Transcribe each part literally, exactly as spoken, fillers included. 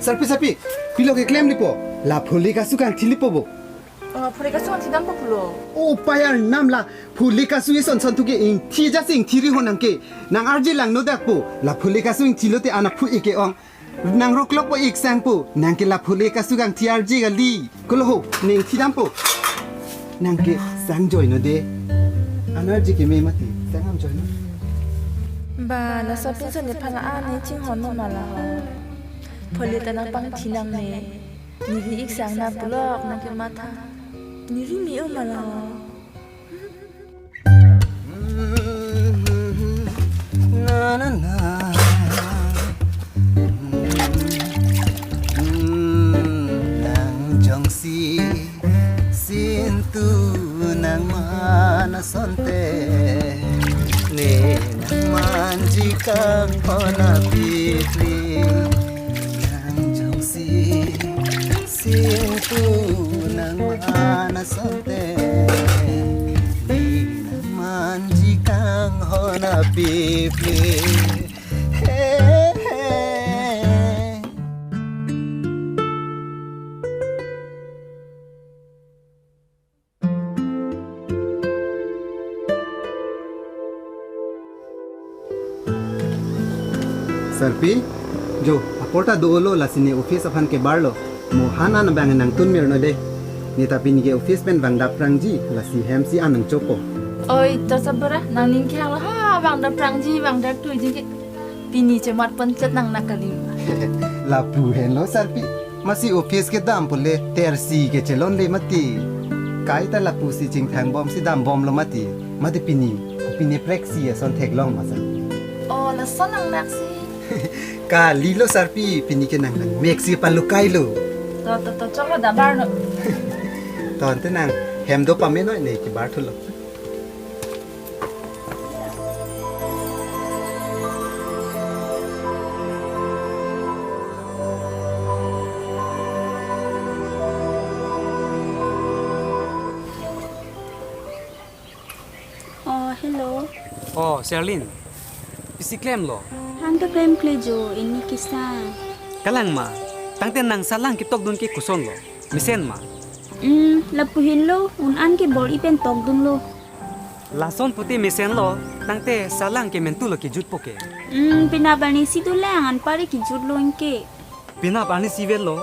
Sarpi, sarpi, pilo keklemlepo? La phule kasu kangthilipo bo? Oh, phule kasu kangthidampo pulo. O payar nam la phule kasu eson son tuke ingthi jasi ingthiri ho nangke. Nang arje langno dakpo. La phule kasu ingthi lote ana phu ik ke-ong. Nang roklokpo ik sangpo. Nangke la phule kasu kangthi arje kali. Kolo ho, ne ingthidampo. Nangke sang joino de. Ana arje keme mati. Sang am joino. Ba, laso pinso nephan an ne chinghon no ma la ho. Phule ta nangpangthi nangne. Neli ik sang na pulok nangkematha. Neli me-o ma la ho. Na, na, na. Nang jongsi sintu nang man asonte, ne nang manji kanghon apipli. Nang jongsi sintu nang man asonte, ne nang manji kanghon apipli. He, he. Sarpi, jo, apor ta dolo, lasi ne office aphan kebarlo. Mo han an abang nangtun mirno de. Ne ta pini ke office pen vangdapprangji, lasi hem si an nangchopo. Oi, to sabora, nangning kehang lo ha, vangdapprangji, vangdaptuiji ke. Pini chemat pon chet nang nakalim. Lapu henlo sarpi. Masi office kedam pule tersi kechelonle mati. Kaita lapusi chingthangbomsi dambomlo mati. Mati pini, pini preksi ason theklong masa. Oh, lason nangnaksi. Kalilo sarpi, pini ke nang nangmeksi palukailo. To, to, to, choklo dabarno. To ante nang hem do pamenoi ne kebar thulo. Oh, hello. Oh, Sherlyn. Pisi klemlo? Hang ta klemkle jo, ini kisa. Kalang ma, tangte nang salang ketokdun ke kosonlo? Mesen ma? Hmm, lapu henlo, un an ke bor-i pen tokdunlo. Lason pute mesenlo, tangte salang ke mentulo kejutpo ke. Hmm, penap arnisi dolang, anparke kejutlo anke. Penap arnisi velo,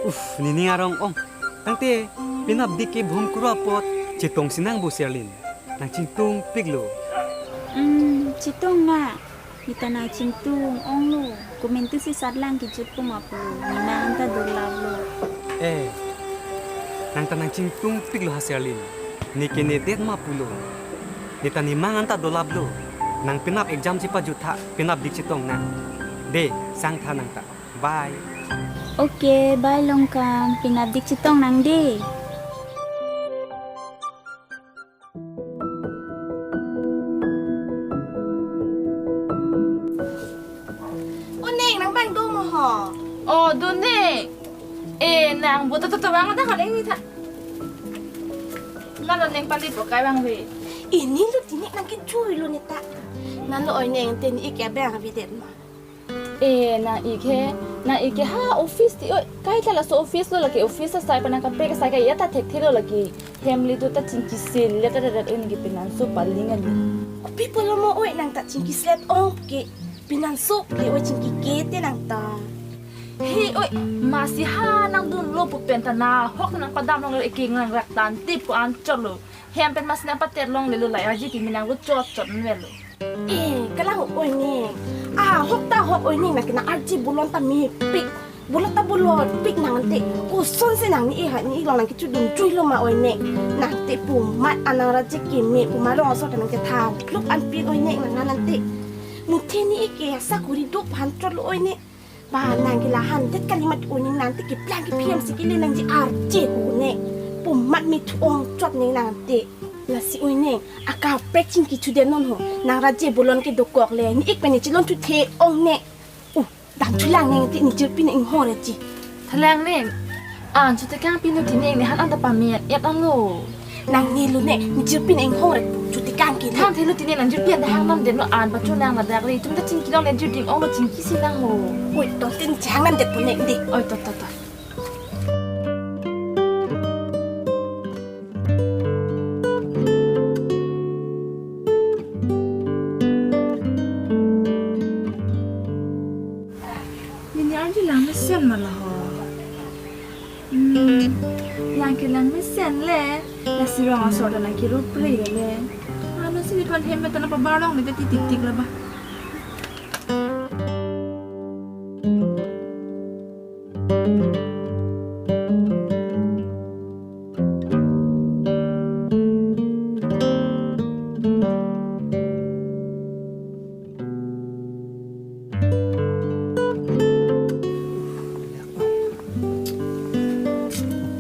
uf, nening arong ong. Tangte, penap dik ke bhum kuru apot, chetongsi nang bo Sherlyn. Nang chingtungpiklo. Hmm, chetong na. Ne ta nang chingtung onglo. Komentusi satlang kejutpo ma pulo. Ne mang anta dolaplo. Eh, nang ta nang chingtungpiklo ha Sherlyn. Ne ke nedet ma pulo. Ne ta ne mang anta dolaplo. Nang penap exam chepajut tha, penap dik chetong nang. De, sangtha nang ta. Bye. Okay, bye Longkam. Penap dik chetong nang de. O Neng, nang bang do mo ho? Oh, do Neng. Eh, nang bo to to to bang ta ko Neng ni tha. Nalo Neng pali po kai bang ve. Ini lo tini nang ke chui lo ni ta. Nalo oi Neng te ne ik ke bang ve det ma. Eh, nang ik he, nang ik ke ha office ti, oi, kaita laso office lo lake office asai pa nang kaprek asai ke ya ta thekthelo lake. Hem le do ta chingki sil le ta ta ta oi nang ke pinanso paling ali. Kopi pulo mo oi nang ta chingki slet ong ke pinanso ke oi chingki ke te nang ta. He oi, masi ha nang dunlo pu pen ta nahok nang padam longle eke nang rak tan tip ko an chotlo. Hem pen masi nang pater longlelo lai arje kimi nang lo chot chot nvelo. Eh, kalang oi Neng. Ah, hok ta hok oi Neng, nang ke nang arje bolon ta mepik. Bolon ta bolonpik nang ante. Kosonsi nang ne ha ne long nang kechudun chui lo ma oi Neng. Nang te pu mat anang arje keme pu ma rong aso ta nang kethan. Kluk anpin oi Neng nang ngan ante. Muthe ne ke sakuri do phan chotlo oi Neng. Ba nang ke la han det kali mat oi Neng nang te keplang kephiam si kele nangji arje ho Neng. Pu mat me thu ong chot Neng nang te. Lasi oi Neng, akaprek chingki chudet non ho. Nang arje bolon ke dokok le. Ne ik pen ne chelon chuthe ong Neng. Uh, dam chulang Neng te ne chirpi ne inghor chi. Thalang Neng. An chutekang pinu ti Neng ne han anta pamen et onglo. Nangne lo ne, ne jirpi ne inghong rek pu, chuti kang ke ne. Thang thelo ti ne nang jirpi anta hang namdet non, an pacho nang ladak re, itum ta chingki long ne, jirpi inghong lo, chingki si nang ho. Oi, to tin chang namdet pu ne, de. Oi, to, to, to. Nini arju lang mesen ma la ho. Hmm, lang ke lang mesen le, lasi rong asor ta nang kiro pre le. Ano si di pan hem ta na pabarong le ti tik tik la ba.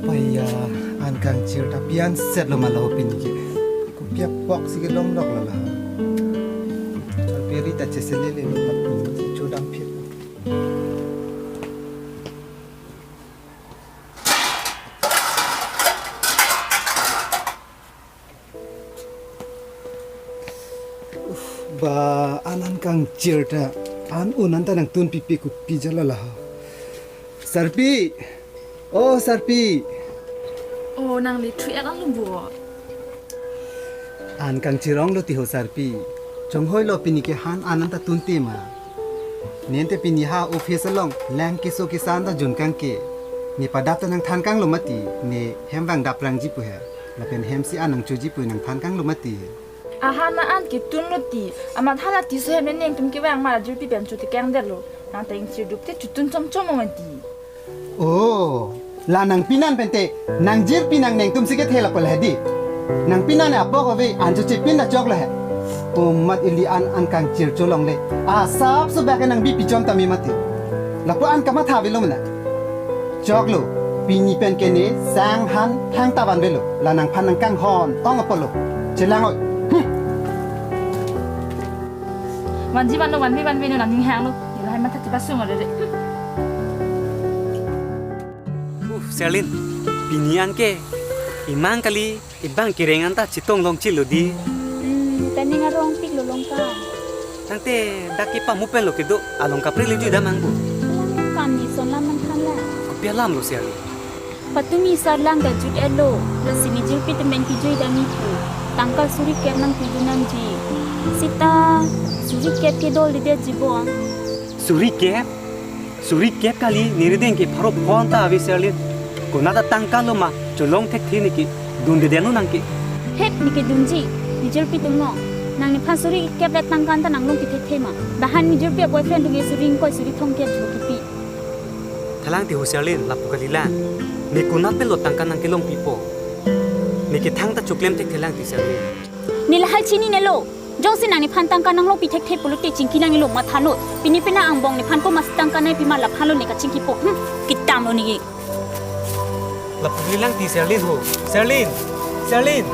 Pai ya, an kangchir ta pi an set lo ma la ho pini ke. Kopi apok si kelong dok la la. Chor peri ta chesele le lo la pini si chodam phit. Uf, ba an an kangchir ta, an un an ta nangtun pipe, kopi jala la ha. Sarpi, oh Sarpi. Oh, nang le three akan lumbu. An kangchirong lo ti ho Sarpi. Chonghoi lo pini ke han an an ta tunte ma. Ne ante pini ha office along lang keso kesan ta jun kang ke. Ne padap ta nangthan kang lo mati, ne hem vang dap rang ji pu he. Lapen hem si an nangcho ji pu nangthan kang lo mati. Ahan an ke tun lo ti, amat hala ti so hem ne neng tum kevang ma jirpi pen chuti kang det lo. Nang ta ingchir dup te chutun chom chom mati. Oh, la nang pinan pente, nang jirpi nang neng tum si kethe la pala hedi. Nang pinan apok ave an cho chepin na chok la he. Pu mat ili an an kangchir cholong le. Asap so bak nang bi pichom tami mati. Lapu an kamatha avelo mena. Chok lo, pini pen ke ne sang han thang ta vanvelo. La nangphan nangkanghon tong apot lo. Chelang oi. Hmm. Vanji vanlo, vanve vanve no nang ning hang lo. Nila hai matha chepasung ore re. Uh, Serlin, pini an ke imang kali, ibang kereng an ta chetong long chilo di. Hmm, ta ning arong pik lo long ka. Tangte dak ke pamu pen lo kedo, along kaprek le jui damang bu. Alang kam ni son lam man than la. Kopi alam lo Serlin. Patumi sar lang da jut elo, lasi ne jirpi temen kijui dami pu. Tangka suri kep nang pidun nangji. Sita suri kep ke dol di det ji bong. Suri kep? Suri kep kali, ne rideng ke pharo phon ta ave Serlin. Konat ta tangka lo ma, cholong thekthe ne ke, dun de deno nang ke. Het ne ke dunji, ne jirpi tum no. Nang nephan suri kep le tangka an ta nang longpi thekthe ma. Bahan ne jirpi boyfriend tum ke suri ingkoi suri thomkep jo kipi. Thalang ti ho Serlin, lapu kali lang. Ne konat pen lo tangka nang kelong pipo. Ne ke thangta choklem thekthelang ti Serlin. Ne lahai chinine lo. Jongsi nang nephan tangka nang longpi thekthe pulote chingki nangji lo matha no. Pini pena angbong nephan komatsi tangka nangpi ma laphan lo ne kachingkipo. Hmm, kitam lo ne ke. Lapu kali lang ti Serlin ho. Serlin! Serlin!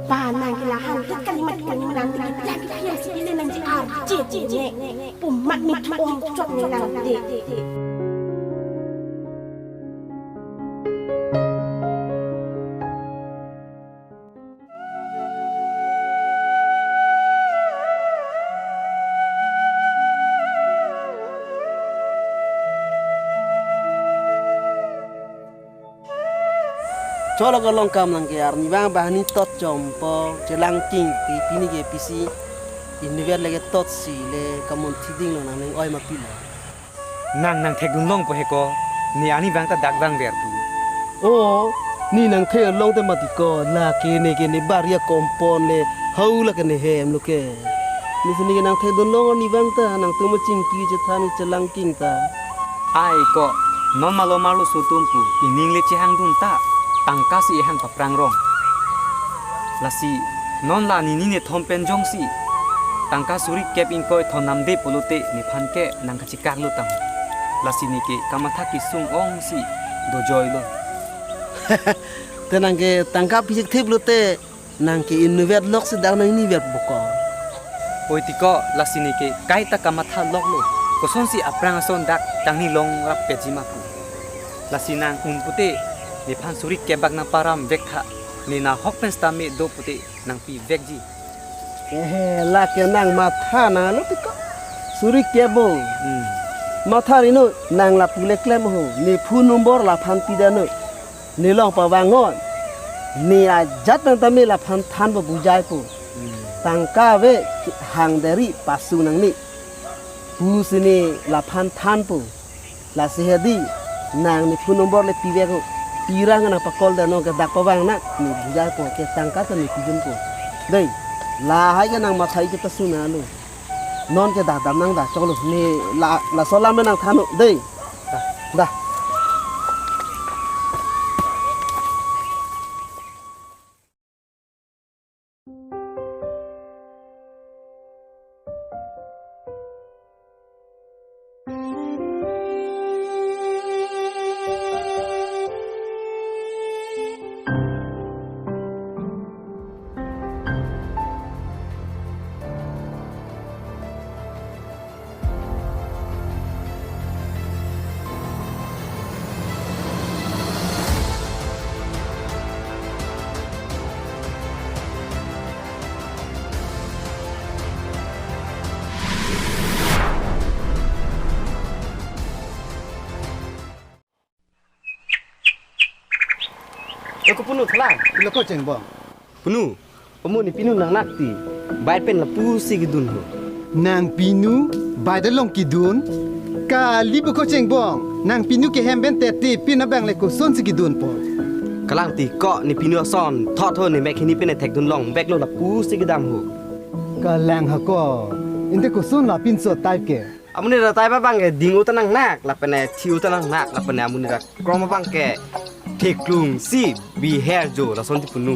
Pa nang ke la han tet kali mat ko nang ke la ke ke si ke le nangji arje je ne. Pu mat mi thu om chok ne nang de. Cholo ko long kam lang ke arni bang bahani tot chompo chelang king ti pini ke pisi inver leke tot si le kamun thiding lo nang neng oi ma pilo. Nang nang thekdun longpo he ko, ne arni bang ta dak bang ver tu. O, ne nang thek long te mati ko, la ke ne ke ne bar ya kompon le, hau la ke ne hem lo ke. Ne si ne ke nang thekdun long arni bang ta, nangtum chingki chethan chelang king ta. Ai ko, non malomar lo sotum ku, ining le chehangdun ta, tangka si ehang paprang rong. Lasi, non la nini ne thom pen jongsi tangka suri kep ingkoi thon namde pulote nephan ke nang kachikak lo tang. Lasi ne ke kamatha kesung ong si dojoi lo. Te nang ke tangka pi chekthip lote nang ke inutvet lok si dak nang inutvet bokok. Oi ti ko lasi ne ke kaita kamatha lok lo. Kosonsi aphrang ason dak kangni longrap petji ma pu. Lasi nang un pute, nephan suri kep bak nangparam vek tha, ne nahok pen sitame do pute nangpi vekji. Ehe, lake nang matha nanglo tiko. Suri kep bo. Hmm. Matha rino, nang lapu le klem ho, ne phone number laphan pidetnon. Ne long pavangnon. Ne ajat nang tame laphan thanpo bujaipo. Hmm. Tangka ave hang deri pasu nangne. Pusi ne laphan thanpo. Lasi hedi, nang ne phone number le pivek ho. Pirang nang pa-call detnon ke dak pavang nang, ne bujaipo ke tangka ta ne pidunpo. Dei, lahai ke nang mathai ke pasu nanglo. Non ke dah dam nang dah choklo. Ne la, laso alam nang thannon. Dei. Dah, dah. Eko punu thalang. Pilo ko Chengbong. Punu, pamuni pinu nang nakti, bai pen lapusi kedun ho. Nang pinu, bai dalong kedun. Kali bo ko Chengbong, nang pinu ke hem pen tete pin abang le kosonsi kedunpo. Kalang ti ko ne pinu ason, thot ho ne mek hini pen thekdun long, bek lo lapusi kedam ho. Kalang ha ko, inte koson la pinso type ke. Amonit atai abang ke ding-o ta nang nak, lapen ne thi-o ta nang nak, lapen ne amonit akrom abang ke theklongsi biher jo lason ti punu.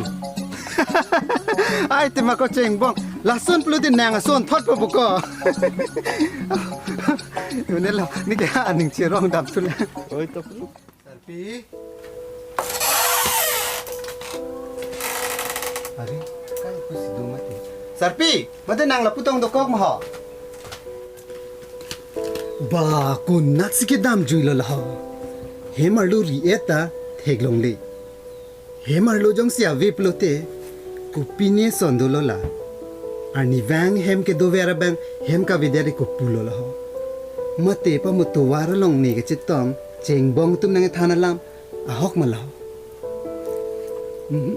Ai, tema ko Chengbong, lason pulo di nang ason thot po buko. Une lo, ne ke aning cherong dam thule. Oi to punu. Sarpi. Are, kai pusi do mati. Sarpi, mate nang lapu tong dokok ma ho. Ba, konatsi kedam juilo la ho. Hem arlo ri-et ta theklongle. Hem arlo jongsi ave pulote, kopine son dolo la. Arnivang hem kedover abang hem kavedet kopulo la ho. Mate pamutuvar along ne kachetong, Chengbong atum nangthan alam ahok ma la ho. Mhm.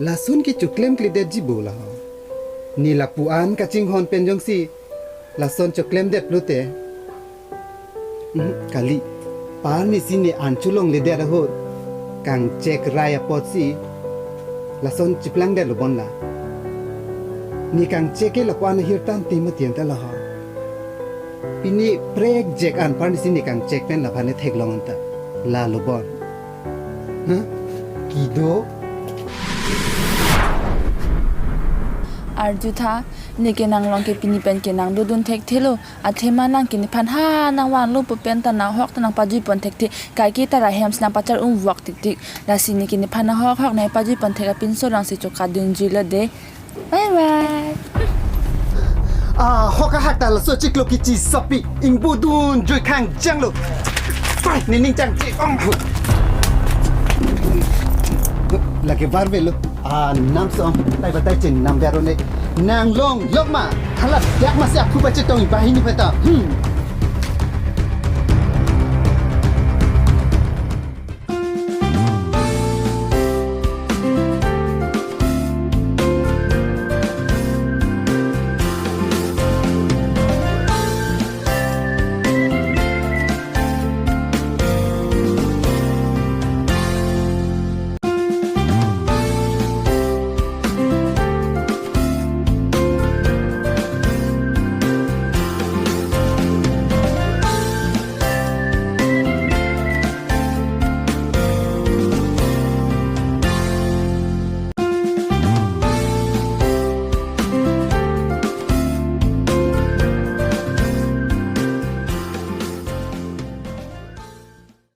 Lason ke choklemkledetji bo la ho. Ne lapu-an kachinghon pen jongsi lason choklemdet pulote. Mhm, kali. Par ne si ne an cholongledet ahut kangchek rai apotsi lason chiplangdetlo bon la. Ne kangchek ke lapu-an ahir tangte mati anta la ho. Pini prekjek an par ne si ne kangchek pen laphan ne theklong anta. Lalo bon. Huh? Kido? Arjutha, ne ke nang long ke pini pen ke nang dodun thekthelo. Athema nang ke nephan ha nangvanlo pu pen ta nang ahok ta nangpajui pon thekthe. Kaike ta ra hem si nangpachar-um vok tiktik. Lasi ne ke nephan ahok ahok nangpajui pon thek apinso rang si chokadun juilo de. Bye bye. Ah, ahok ahak ta laso chiklo kichi sopi. Ingbudun jui khangjanglo. Pai, ne ning changche ong. Lake bar velo. Ah, nam song. Tai batai chen nam bero ne. Nang long, long ma. Hala dak ma si aphu ba chetong bahini peta. Hmm.